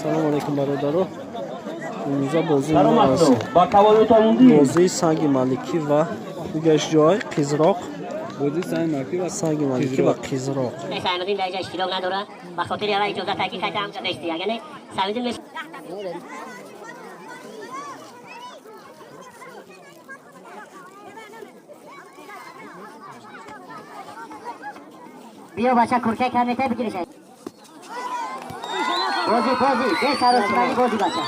Салому алейкум, бародаро. Имрӯза бозии мо аз бозии Санги Маликӣ ва дигарш ҷой Қизроқ. Бозии Санги Маликӣ ва Санги Маликӣ ва Қизроқ. Сайнудин дар инҷа иштирок надорад, ба хотири ава иҷозат таки хайта ҳамҷа нести, агар не Сайнудин. Биё, бача, курка кард бигириш. Бозӣ, бозӣ бе саросимагӣ, бозӣ, бача.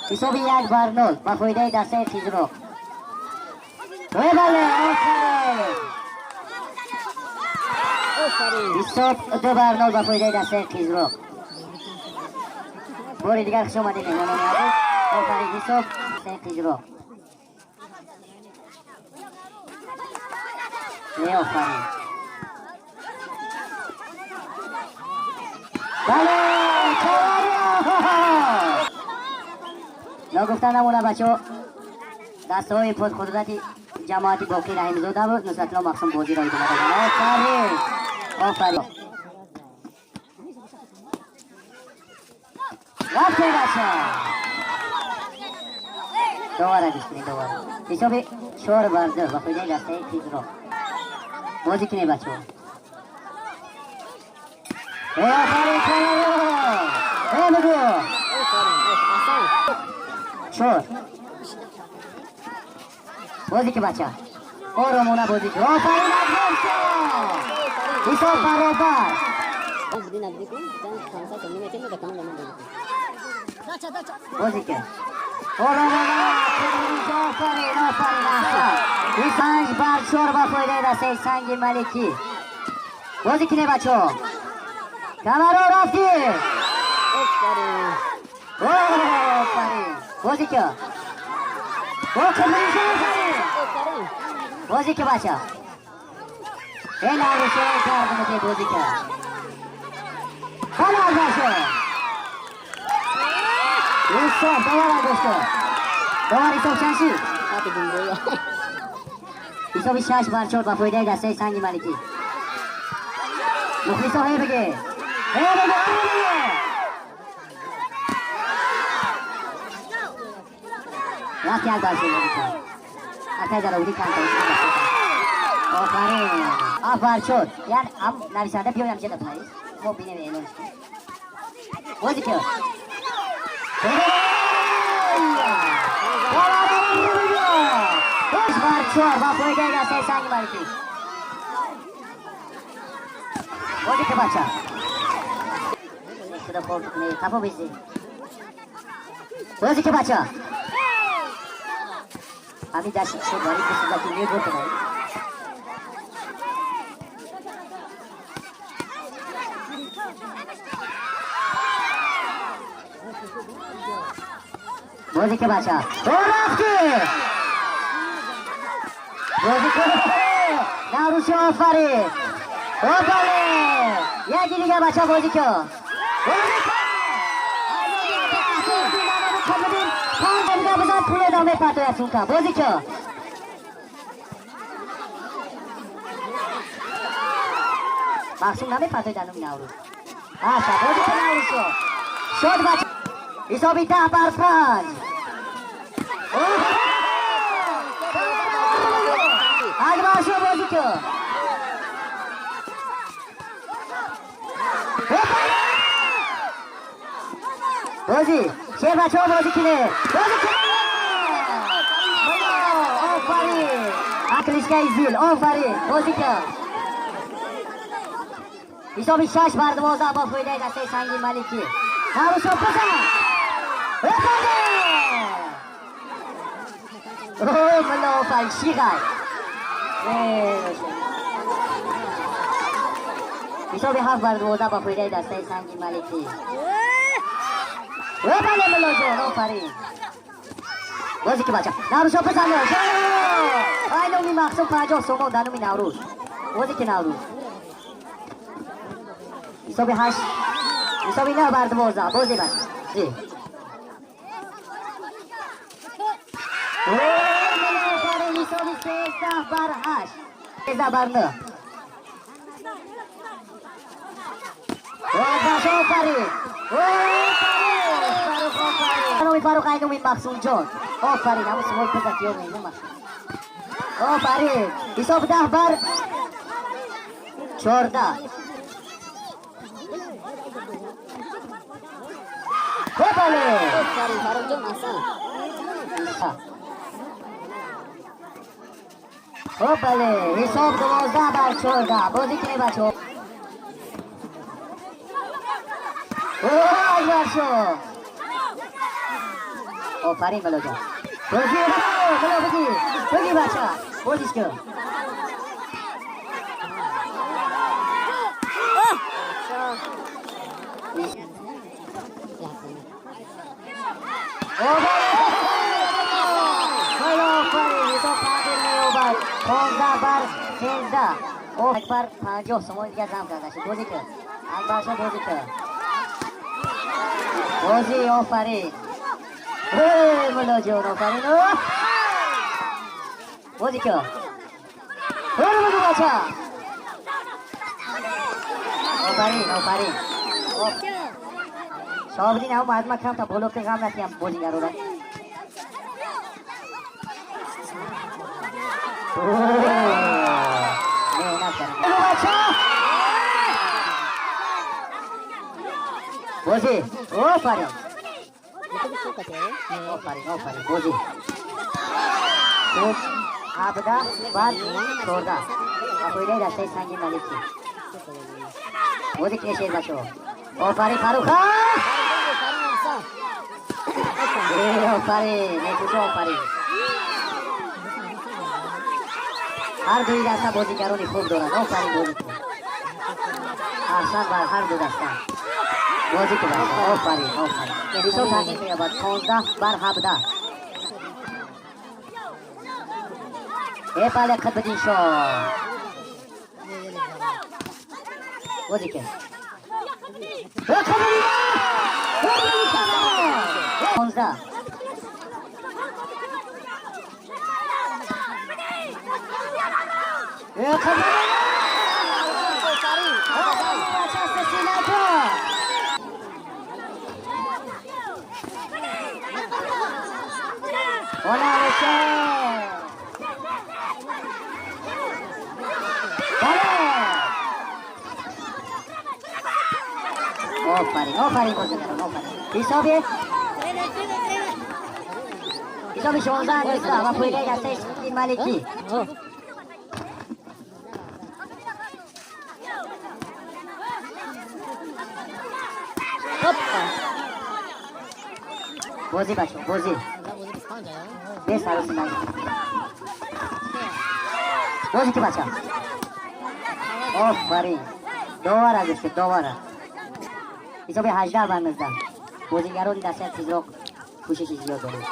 Ҳисоби 1-0 ба фоидаи дастаи Қизроқ. Бале, офарин! Ҳисоб 2-0 ба фоидаи дастаи Қизроқ. Бори дигар хуш омадед, меҳмонони азиз. Офарин! Ҳисоб дастаи Қизроқ. Офарин! Бале, ногуфта намона, бачаҳо, дастаҳои пурқудрати ҷамоати Боқӣ Раҳимзода буд. Нусратулло Мақсум бозиро идома доданд. Офарин, офарин! Рафтем, бача, довара гӯш кунед, довара. Ҳисоби 4-2 ба фоидаи дастаи Қизроқ. Бозӣ кунед, бачаҳо. Офарин, э, бигӯ. Чор. Бозӣ ки, бача, оромона бозӣ ки. Офарин, акбар! Ҳисоб баробар. Бозӣ ки оромона. Офарин, офарин, аҳсан! 5-4 ба фоидаи дастаи Санги Маликӣ. Бозӣ кине, бачаҳо. Камаро рафтӣ. Офарин! Бозӣ ки. Офарин! Бозӣ ки, бача. Э, навруше кардамате, бозӣ ки. Бале, бача. Ҳисоб довара гӯшто. Довар, ҳисоб чанд шид? Ҳисоби 6-4 ба фоидаи дастаи Санги Маликӣ. Мухлисо, ҳе биге. Ҳе биге, ҳе биге. Рафт, як бар шуд. Акай Jaloliddin кам. Офарин! 7-4. Ян ам нависанда биёям ҷа бинавис. Мо бинем, эълонш кун. Бозӣ ки. 8-4 ба фоидаи дастаи Санги Маликӣ. Бозӣ ки, бача. Худо хоб қафо бизи. Бозӣ ки, бача. Ҳамин дашти шуд вари бисӯзаки мебурдам. Бозӣ ки, бача. О, рафтӣ! Бозӣ ки. Наврӯзшо, офарин! О, бале! Яки дигар, бача, бозӣ ки. Бозӣ ки! Бизан, пуле намепартояд сумка. Бозӣ ки. Мақсум намепартояд дар номи Наврӯз. Аша, бозӣ ки, Наврӯзшо. Шод, бача. Ҳисоби 10-5. Акбаршо, бозӣ ки. Бозӣ шер, бачаҳо, бозӣ кине, бозӣ кине. Офарин! Аклишкаи зил, офарин! Бозӣ ки. Ҳисоби 6-12 бо фоидаи дастаи Санги Маликӣ. Наврӯзшо, бизан! О, мулло, офарин! Шиғай. Ҳисоби 7-12 ба фоидаи дастаи Санги Маликӣ. Бале, муллоҷон, офарин! Бозӣ ки, бача. Наврӯзшо, бизан! Ай, номи Мақсум 50 сомон дар номи Наврӯз. Бозӣ ки, Наврӯз. Ҳисоби ҳашт, ҳисоби 9-12. Бозӣ, бача. Офарин, ҳисоби 13 бар 8. 13 бар 9. Офарин! Офарин! Фарух, офарин! Фарух, айнуми Махсумҷон. Офарин, ҳамун сумои пизак ё мейну Махсум. Офарин! Ҳисоб 10 бар 14. Хубале! Офарин, Фаррухҷон, аҳсан. Хубале! Ҳисоб 12 бар 14. Бозӣ кунед, бачаҳо. Акбаршо! Офарин, Милоҷон. Бозӣ, Мило, бигир. Бигир, бача. Бозиш кун. Хеле офарин, ҳисоб тағйир меёбад. 15 бар 13. Акбар 50 сомон дигар зам карда шуд. Бозӣ кун. Акбаршо, бозӣ кун. Бозӣ, офарин. Мулоҷон, офарин. Бозӣ кун. Бигу, бача. Офарин, офарин. Шоҳобиддин, ҳамун мардума камта боло ки ғам натиям бозигарора. Меҳнат кардам. Бача! Бозӣ. Офарин. Офарин, офарин, бозӣ. Хуб, 17 бар 14. Ба фоидаи дастаи Санги Маликӣ. Бозӣ кунед, шер бачаҳо. Офарин, Фаруха! Офарин, некӯшо, офарин. Ҳар дуи даста бозигарони хуб доранд. Офарин, бозӣ кун. Аҳсан бар ҳар ду даста. Бозӣ кун, бача. Офарин, офарин. Ҳисоб тағйир меёбад. 15 бар 17. Э, бале, Қутбиддин шоҳ. Бозӣ кун. Қутбиддин! 15. Э, Қутбиддин! Офарин. Бача, сесинако! Ҳунаршо! Бале! Офарин, офарин, бозигарон, офарин. Ҳисоби 16 19 ва фоидаи дастаи Санги Маликӣ. Опа. Бозӣ, бачаҳо, бозӣ. Бесарусимаи. Бозӣ ки, бача. Офарин. Довара гӯш, довара. Ҳисоби 18 бар 19. Бозигарони дастаи Тизроқ кӯшиши зиёд доранд.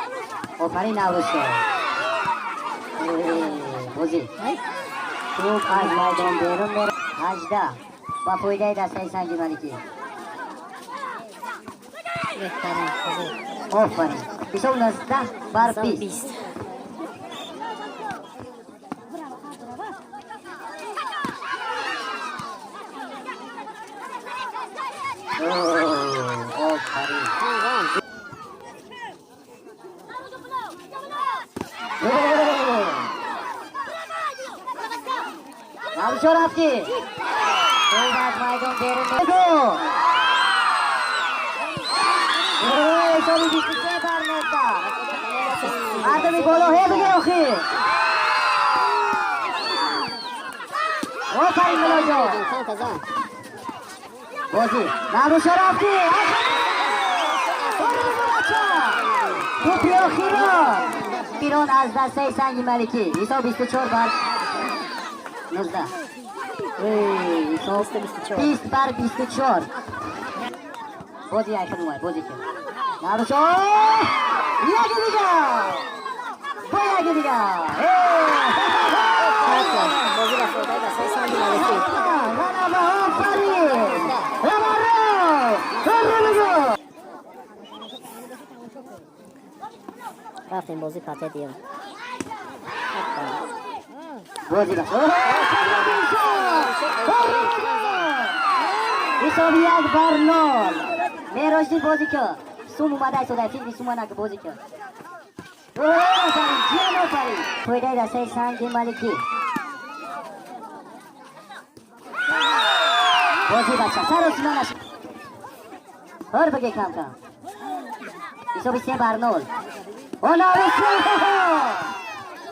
Офарин, Наврӯзшоҳ. Бозӣ. Тӯп аз майдон берун меравад. 18 ба фоидаи дастаи Санги Маликӣ. Беҳтарин. Офарин. Ҳисоб 19 бар 20. 20. Офарин. Вон. Наврӯзшоҳ, рафтӣ. Тӯп аз майдон берун меравад. Ҳисоби 23 бар 19. Мардуми боло, ҳе бигир охир. Офарин, Милоҷон. Камта зан. Бозӣ. Наврӯзшоҳ, рафтӣ. Тӯпи охиро. Пирон аз дастаи Санги Маликӣ. Ҳисоб 24 бар 19. Ҳисоб 20 бар 24. Бозӣ айханумай, бозӣ кун. Наврӯзшоҳ! Яки дигар! Бо яки дигар! Бозӣ ба фоидаи дастаи Санги Маликӣ. Ғалаба, офарин! Ғалаба! Ғалаба! Рафтем бозӣ патет ё. Бозӣ бача. Ҳисоби 1-0. Мероҷдин бозӣ кард. Сум омада истода, филми сумана ки бозӣ кард. Офарин, ҷиан офарин. Фоидаи дастаи Санги Маликӣ. Бозӣ бача, саросима нашед. Ҳор бигир кам-кам. Ҳисоби 3-0.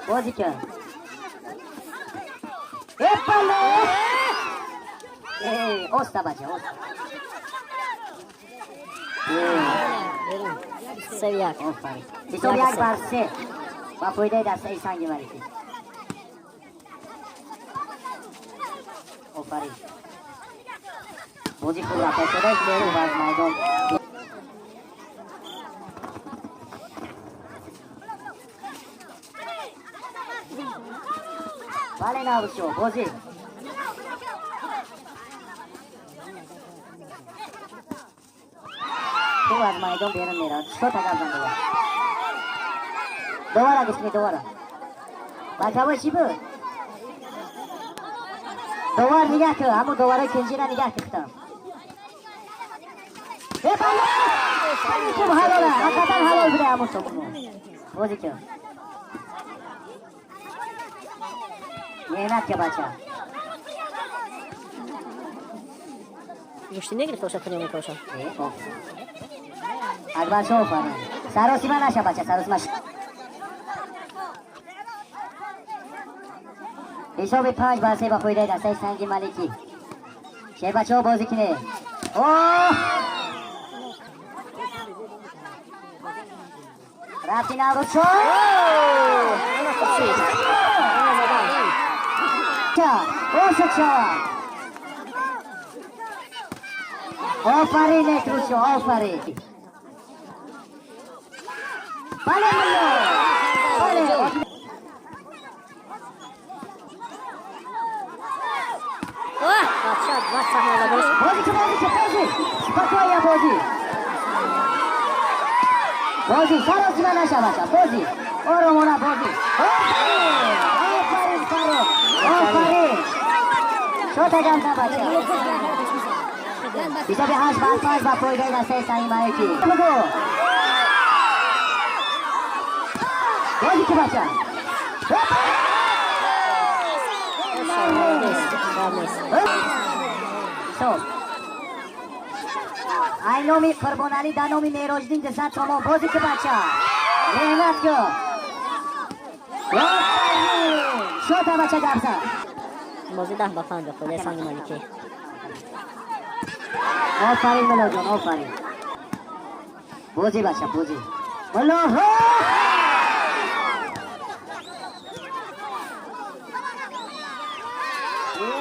Бозӣ кард. Эпале! Оста бача, оста. 3-1. Офарин. Ҳисоби 1-3. Ба фоидаи дастаи Санги Маликӣ. Офарин. Бозӣ хуб рафта истода, берун аз майдон. Бале, Наврӯзшо, бозӣ. Хуб аз майдон берун меравад. Что тагав зан довар? Довара гӯш кунед, довара. Бачаҳо чӣ буд? Довар нигаҳ кун, ҳамон доварои кунҷира нигаҳ кун. Хуб ҳалола, ҳақиқатан ҳалол буда ҳамон сомоно. Бозӣ кун. Меҳнат ка бача. Гӯштӣ негирифта бошад приёми коша. Акбаршо офарин. Саросима наша бача, саросима. Ҳисоби 5-3 ба фоидаи дастаи Санги Маликӣ. Шербачаҳо бозӣ кунед. Оҳ! Рафти Наврӯзшо. Ошуд шавад. Офарин, Некрӯзшо, офарин. Бале, мулло. Бале. Бача, бач саҳна задаш. Бозӣ ки, бозӣ ки, бозӣ. Спокойно бозӣ. Бозӣ, саросима наша бача, бозӣ. Оромона бозӣ. Офарин! Офарин, Фаррух. Офарин. Шо тагам на бача. Ҳисоби 8-5 ба фоидаи дастаи Санги Маликӣ. Бугу. Бозӣ ки бача. Ҳисоб. Ай номи Қурбоналӣ дар номи Мероҷдин 200 сомон. Бозӣ ки бача. Меҳнат кун. Офарин. Шота бача гап зад. Бозӣ 10-5 ба фоидаи Санги Маликӣ. Офарин муллоҷон, офарин. Бозӣ бача, бозӣ. Мулло.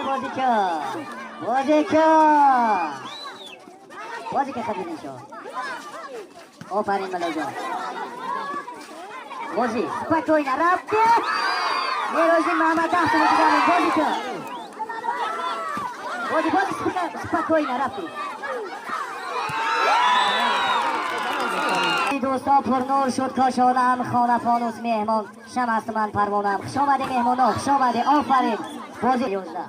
Бозӣ кун. Бозӣ кун. Бозӣ ки хабидин шо. Офарин муллоҷон. Бозӣ, спокойно рафти. Мероҷдин Муҳаммад 10 сомон дигар. Бозӣ кун. Бозӣ, бозӣ, спокойно рафти. Дӯстон, пурнур шуд кошонаам, хона фонус меҳмон, шам аст ман парвонаам. Хуш омадӣ меҳмоно, хуш омадӣ, офарин. Бозӣ 11.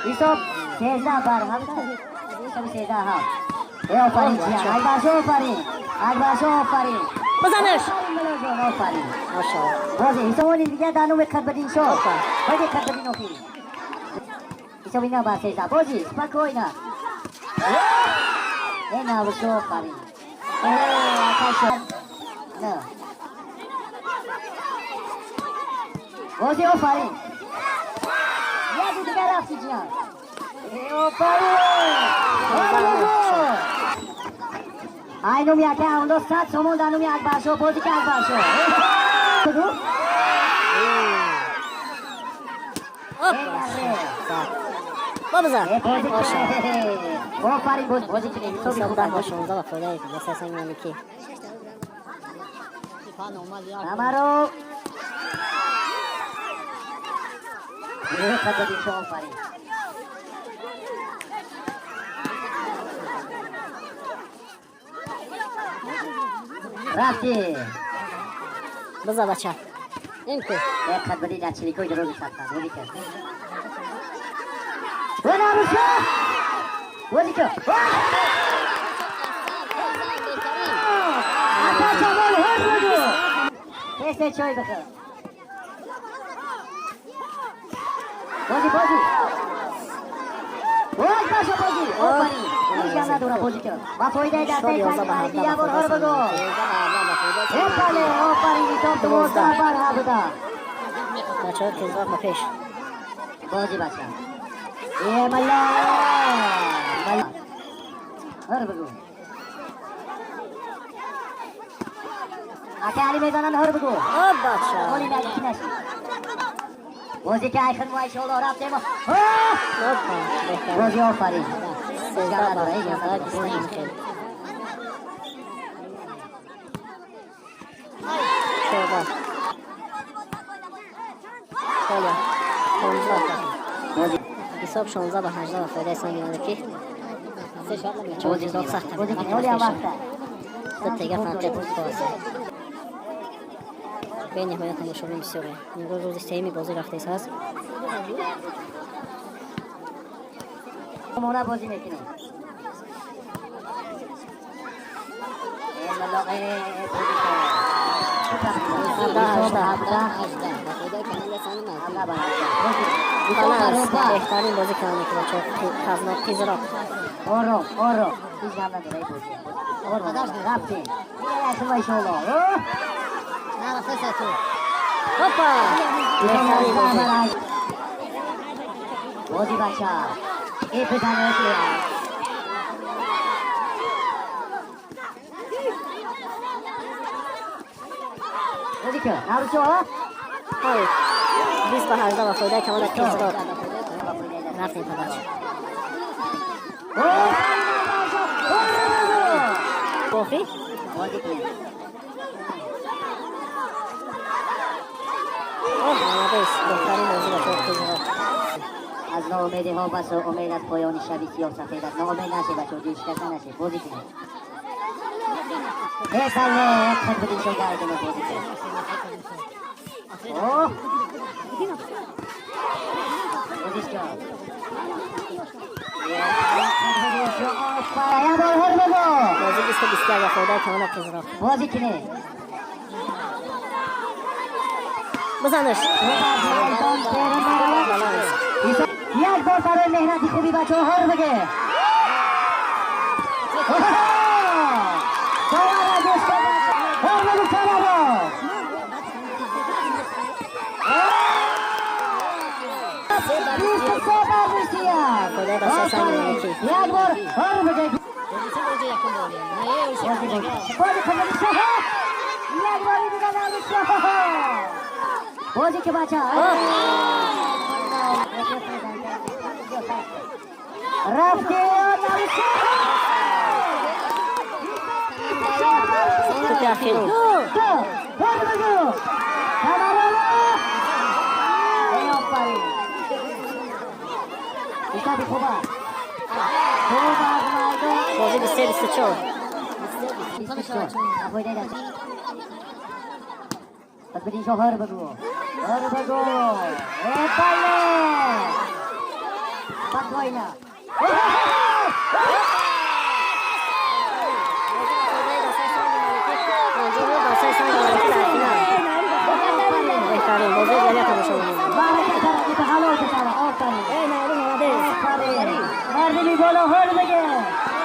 ҳисоб 13-7. Ҳисоби 13-7. Офарин ҷиян, Акбаршо офарин. Акбаршо офарин. Бизанаш. Муллоҷон офарин. Машаллоҳ. Бозӣ ҳисобони дигар дар номи Қутбиддин шоҳ. Бозӣ Қутбиддин охир. Ҳисоби 9-13. Бозӣ спокойно. Э Наврӯзшо офарин. Э Акашо. На. Бозӣ офарин. Яди дигар рафти ҷиян. Э офарин. Ай номи яке ҳамдо 100 сомон дар номи Акбаршо. Бозӣ ки Акбаршо. Бугу. Бобизан. Бозӣ ки. Офарин, бозӣ ки ҳисоби Ҳисоб хуб. 10-16 ба фоидаи дастаи Санги Маликӣ. Амаро. آفرین. رفتی. بزن بچه. این کو. یک خط بدی در چلیکوی دروز ساختن. بودی که. وناروشا. بودی که. تست چای بخور. بازی بازی. باز باشه بازی. آفرین. هیچ هم نداره بازی کرد. با فایده دسته سنگ مالکی یه بار هر بگو. بله آفرین. حساب 12 بر 17. بچه ها تیزراه با پیش. بازی بچه. یه ملا. هر بگو. اکه علی میزنن هر بگو. آب بچه. ولی نگی نشی. بازی که ایخن ما ایشالله رفتیم. بازی آفرین. 13 بر 18. 14. خیلی 15. حساب 16 به 18 به فایده سنگ مالکی. بازی سخت. بازی دیگه فرقیت بازی. به نهایت تماشاگران بسیاره. امروز روز سوم بازی رفته است. مونا بازی میکنیم. بهترین بازی کردن که بچه ها تیزراب. آرام آرام. هیچ هم نداره بازی. آرام رفتیم. ایشالله. هوپا. بازی بچه ای پسر بازی که نروشو ها؟ 20 به 18 با فایده کمال تیزراب. رفتیم تا بچه. باخی؟ بازی کنیم. از ناامیدی ها بس و امید از پایان شبی سیاه سفید است. ناامید نشه بچه، دل شکسته نشه. بازی کنید. ای سلام خود بدین شو گردن بازی کنید. اوه بازیش کرد. بازی 20-21 با فایده کمال تیزراب. بازی کنید. بزنش. یک بار برای مهنتی خوبی بچه ها هر بگه. هر بگو کمرا. 23 بر 21. یک بار هر بگه. یک بار دیگه بازی که بچه رفتی بازی 23-24. بدین شو هر بگو هر بگو ای بله پاکوینا بهترین بازی دنیا تماشا مردمی بالا هر بگه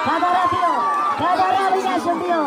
خبره بیا خبره بیا.